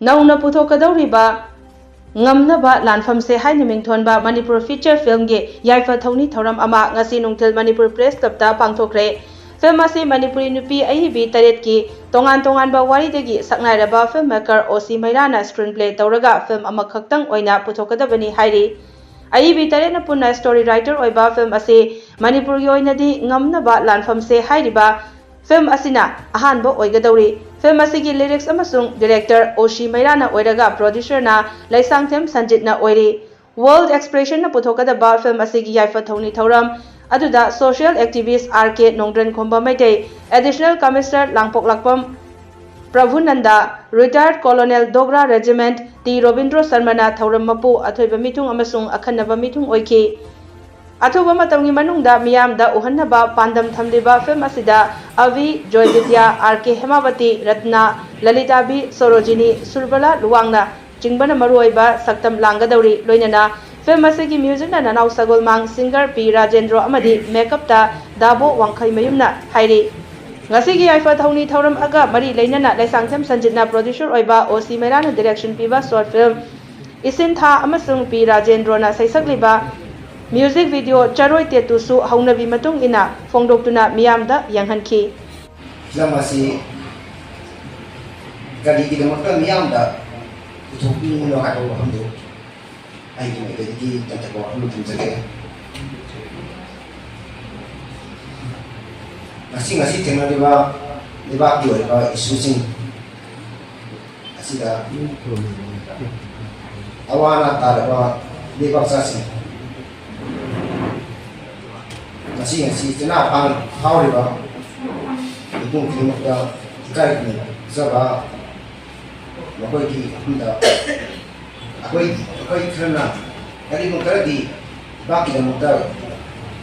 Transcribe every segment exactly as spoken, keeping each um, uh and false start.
ꯅꯧꯅ ꯄꯨꯊꯣꯛꯀꯗꯧꯔꯤꯕ ꯉꯝꯅꯕ ꯂꯥꯟꯐꯝꯁꯦ ꯍꯥꯏꯅ ꯃꯤꯡꯊꯣꯟꯕ ꯃꯅꯤꯄꯨꯔ ꯐꯤꯆꯔ ꯐꯤꯜꯝꯒꯤ ꯌꯥꯏꯐ ꯊꯧꯅꯤ ꯊꯧꯔꯝ ꯑꯃ ꯉꯁꯤ ꯅꯨꯡꯊꯤꯜ ꯃꯅꯤꯄꯨꯔ ꯄ꯭ꯔꯦꯁ ꯀ꯭ꯂꯕꯇ ꯄꯥꯡꯊꯣꯛꯈ꯭ꯔꯦ꯫ ꯐꯤꯜꯝ ꯑꯁꯤ ꯃꯅꯤꯄꯨꯔꯤ ꯅꯨꯄꯤ ꯑꯏꯕꯤ ꯇꯔꯦꯠꯀꯤ ꯇꯣꯉꯥꯟ ꯇꯣꯉꯥꯟꯕ ꯋꯥꯔꯤꯗꯒꯤ ꯁꯛꯅꯥꯏꯔꯕ ꯐꯤꯜꯝ ꯃꯦꯀꯔ ꯑꯣ ꯁꯤ ꯃꯩꯔꯥꯅ ꯁ꯭ꯀ꯭ꯔꯤꯟ ꯄ꯭ꯂꯦ ꯇꯧꯔꯒ ꯐꯤꯜꯝ ꯑꯃꯈꯛꯇꯪ ꯑꯣꯏꯅ ꯄꯨꯊꯣꯛꯀꯗꯕꯅꯤ ꯍꯥꯏꯔꯤ꯫ ꯑꯏꯕꯤ ꯇꯔꯦꯠꯅ ꯄꯨꯟꯅ ꯁ꯭ꯇꯣꯔꯤ ꯔꯥꯏꯇꯔ ꯑꯣꯏꯕ ꯐꯤꯜꯝ ꯑꯁꯤ ꯃꯅꯤꯄꯨꯔꯒꯤ ꯑꯣꯏꯅꯗꯤ ꯉꯝꯅꯕ ꯂꯥꯟꯐꯝꯁꯦ ꯍꯥꯏꯔꯤꯕ ꯐꯤꯜꯝ ꯑꯁꯤꯅ ꯑꯍꯥꯟꯕ ꯑꯣꯏꯒꯗꯧꯔꯤ꯫ ꯐꯤꯜꯝ ꯑꯁꯤꯒꯤ ꯂꯤꯔꯤꯛꯁ ꯑꯃꯁꯨꯡ ꯗꯤꯔꯦꯛꯇꯔ ꯑꯣ ꯁꯤ ꯃꯩꯔꯥꯅ ꯑꯣꯏꯔꯒ ꯄ꯭ꯔꯣꯗ꯭ꯌꯨꯁꯔꯅ ꯂꯩꯁꯥꯡꯊꯦꯝ ꯁꯟꯖꯤꯠꯅ ꯑꯣꯏꯔꯤ꯫ ꯋꯥꯔꯜꯗ ꯑꯦꯛꯁꯄ꯭ꯔꯦꯁꯟꯅ ꯄꯨꯊꯣꯛꯀꯗꯕ ꯐꯤꯜꯝ ꯑꯁꯤꯒꯤ ꯌꯥꯏꯐ ꯊꯧꯅꯤ ꯊꯧꯔꯝ ꯑꯗꯨꯗ social activist R K Nongdrenkhomba Meitei, additional commissioner ꯂꯥꯡꯄꯣꯛꯂꯥꯛꯄꯝ Prabhunanda, retired colonel Dogra regiment T Robindro ꯁꯔꯃꯅ ꯊꯧꯔꯝ ꯃꯄꯨ, ꯑꯊꯣꯏꯕ ꯃꯤꯊꯨꯡ ꯑꯃꯁꯨꯡ ꯑꯈꯟꯅꯕ ꯃꯤꯊꯨꯡ ꯑꯣꯏꯈꯤ꯫ ꯑꯊꯨꯕ ꯃꯇꯝꯒꯤ ꯃꯅꯨꯡꯗ ꯃꯤꯌꯥꯝꯗ ꯎꯍꯟꯅꯕ ꯄꯥꯟꯗꯝ ꯊꯝꯂꯤꯕ ꯐꯤꯜꯝ ꯑꯁꯤꯗ ꯑꯚꯤ, ꯖꯣꯏ ꯕꯤꯗ꯭ꯌꯥ, ꯑꯥꯔ ꯀꯦ ꯍꯦꯃꯥꯕꯇꯤ, ꯔꯠꯅꯥ, ꯂꯂꯤꯇꯥꯕꯤ, ꯁꯣꯔꯣꯖꯤꯅꯤ, ꯁꯨꯔꯕꯂꯥ ꯂꯨꯋꯥꯡꯅ ꯆꯤꯡꯕꯅ ꯃꯔꯨꯑꯣꯏꯕ ꯁꯛꯇꯝ ꯂꯥꯡꯒꯗꯧꯔꯤ꯫ ꯂꯣꯏꯅꯅ ꯐꯤꯜꯝ ꯑꯁꯤꯒꯤ ꯃ꯭ꯌꯨꯖꯤꯛꯅ ꯅꯅꯥꯎ ꯁꯒꯣꯜꯃꯥꯡ, ꯁꯤꯡꯒꯔ ꯄꯤ ꯔꯥꯖꯦꯟꯗ꯭ꯔꯣ ꯑꯃꯗꯤ ꯃꯦꯀꯞꯇ ꯗꯥꯕꯣ ꯋꯥꯡꯈꯩꯃꯌꯨꯝꯅ ꯍꯥꯏꯔꯤ꯫ ꯉꯁꯤꯒꯤ ꯌꯥꯏꯐ ꯊꯧꯅꯤ ꯊꯧꯔꯝ ꯑꯒ ꯃꯔꯤ ꯂꯩꯅꯅ ꯂꯩꯁꯥꯡꯊꯦꯝ ꯁꯟꯖꯤꯠꯅ ꯄ꯭ꯔꯣꯗ꯭ꯌꯨꯁꯔ ꯑꯣꯏꯕ ꯑꯣ ꯁꯤ ꯃꯩꯔꯥꯅ ꯗꯤꯔꯦꯛꯁꯟ ꯄꯤꯕ ꯁꯣꯔꯠ ꯐꯤꯜꯝ ꯏꯁꯤꯟ ꯊꯥ ꯑꯃꯁꯨꯡ ꯄꯤ ꯔꯥꯖꯦꯟꯗ꯭ꯔꯣꯅ ꯁꯩꯁꯛꯂꯤꯕ ꯃ꯭ꯌꯨꯖꯤꯛ ꯚꯤꯗꯤꯑꯣ ꯆꯔꯣꯏ ꯇꯦꯇꯨꯁꯨ ꯍꯧꯅꯕꯤ ꯃꯇꯨꯡ ꯏꯟꯅ ꯐꯣꯡꯗꯣꯛꯇꯨꯅ ꯃꯤꯌꯥꯝꯗ ꯌꯦꯡꯍꯟꯈꯤ꯫ ꯐꯤꯂꯝ ꯑꯁꯤ ꯀꯔꯤꯒꯤꯗꯃꯛꯇ ꯃꯤꯌꯥꯝꯗ ꯄꯨꯊꯣꯛꯄꯤꯕꯅꯣ ꯍꯥꯏꯕ ꯋꯥꯐꯝꯗꯨ ꯑꯩꯒꯤ ꯃꯥꯏꯀꯩꯗꯒꯤ ꯇꯦꯟꯇꯛꯄ ꯋꯥꯐꯝ ꯊꯝꯖꯒꯦ꯫ ꯉꯁꯤ ꯉꯁꯤ ꯊꯦꯡꯅꯔꯤꯕ ꯂꯩꯕꯥꯛꯀꯤ ꯑꯣꯏꯕ ꯏꯁꯨꯁꯤꯡ ꯑꯁꯤꯗ ꯑꯋꯥ ꯑꯅꯥ ꯇꯥꯔꯕ ꯂꯩꯕꯥꯛ ꯃꯆꯥꯁꯤꯡ, ꯉꯁꯤ ꯉꯁꯤ ꯆꯤꯅꯥ ꯐꯥꯅ ꯐꯥꯎꯔꯤꯕ ꯃꯤꯄꯨꯝ ꯈꯨꯗꯤꯡꯃꯛꯇ ꯏꯀꯥꯏ ꯈꯨꯝꯅꯖꯕ ꯃꯈꯣꯏꯒꯤ ꯃꯐꯝꯗ ꯑꯩꯈꯣꯏ, ꯑꯩꯈꯣꯏ ꯈꯔꯅ ꯀꯔꯤꯒꯨꯝꯕ ꯈꯔꯗꯤ ꯂꯩꯕꯥꯛꯀꯤꯗꯃꯛꯇ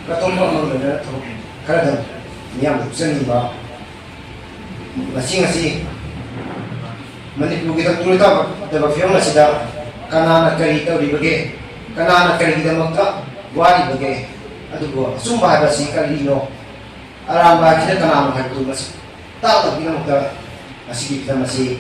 ꯀꯠꯊꯣꯛꯄ ꯑꯃ ꯂꯣꯏꯅꯅ ꯊꯕꯛ ꯈꯔꯗꯪ ꯃꯤꯌꯥꯝꯗ ꯎꯠꯆꯅꯤꯡꯕ꯫ ꯉꯁꯤ ꯉꯁꯤ ꯃꯅꯤꯄꯨꯔꯒꯤ ꯇꯪꯗꯨ ꯂꯩꯇꯥꯗꯕ ꯐꯤꯕꯝ ꯑꯁꯤꯗ ꯀꯅꯥꯅ ꯀꯔꯤ ꯇꯧꯔꯤꯕꯒꯦ, ꯀꯅꯥꯅ ꯀꯔꯤꯒꯤꯗꯃꯛꯇ ꯋꯥꯔꯤꯕꯒꯦ, ꯑꯗꯨꯕꯨ ꯑꯆꯨꯝꯕ ꯍꯥꯏꯕꯁꯤ ꯀꯔꯤꯅꯣ, ꯑꯔꯥꯟꯕ ꯍꯥꯏꯕꯁꯤꯅ ꯀꯅꯥꯅꯣ ꯍꯥꯏꯕꯗꯨ ꯃꯁꯤ ꯇꯥꯛꯅꯕꯒꯤꯗꯃꯛꯇ ꯉꯁꯤꯒꯤ ꯐꯤꯂꯝ ꯑꯁꯤ